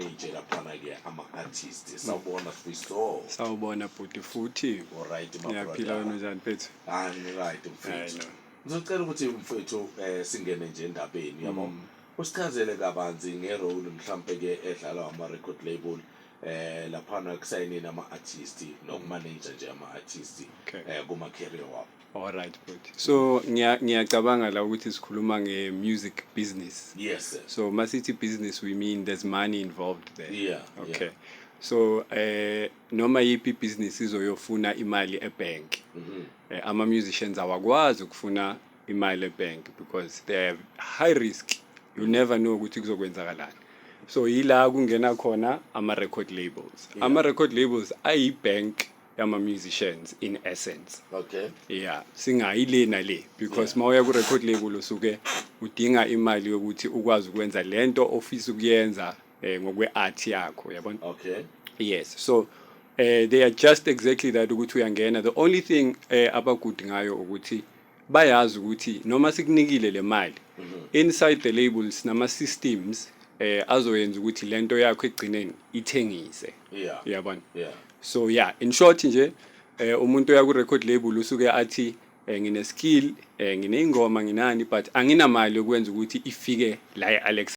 Nje laphana-ke ama-artist. Sawubona, Sifiso. Sawubona, bhuti, futhi. Alright, my Ngiyaphila, wena brother. unjani, mfethu? Hayi, right, Hayi, mfethu. no. Ngizocela ukuthi, mfethu, singene nje endabeni, yabo, usichazele kabanzi ngerole mhlampe ke edlalwa ama-record label laphana kusayinini ama-artist nokumanage nje ama-artist kuma-career wabo. Alright, bhuti. So ngiyacabanga la ukuthi sikhuluma nge-music business. Yes, sir. So masithi business, we mean there's money involved there. Okay. So noma yipi business izoyofuna imali ebank. Ama musicians awakwazi ukufuna imali ebank because they have high risk. You never know ukuthi kuzokwenzakalani. So yila kungena khona ama record labels. Ama record labels ayi bank yama musicians in essence. Yeah, singayi le nale because mawuya ku record label usuke udinga imali yokuthi ukwazi ukwenza lento ofisa ukuyenza ngokwe art yakho, yabona? Okay. Yes, so they are just exactly that, ukuthi uyangena, the only thing abagood ngayo ukuthi bayazi ukuthi noma sikunikile le mali, inside the labels nama systems azoyenza ukuthi lento yakho egcineni ithengise. Uyabona? Yeah. So yeah, in short nje, umuntu oya ku record label usuke athi ngine skill, ngineyingoma, nginani, but anginamali yokwenza ukuthi ifike la e-Alex.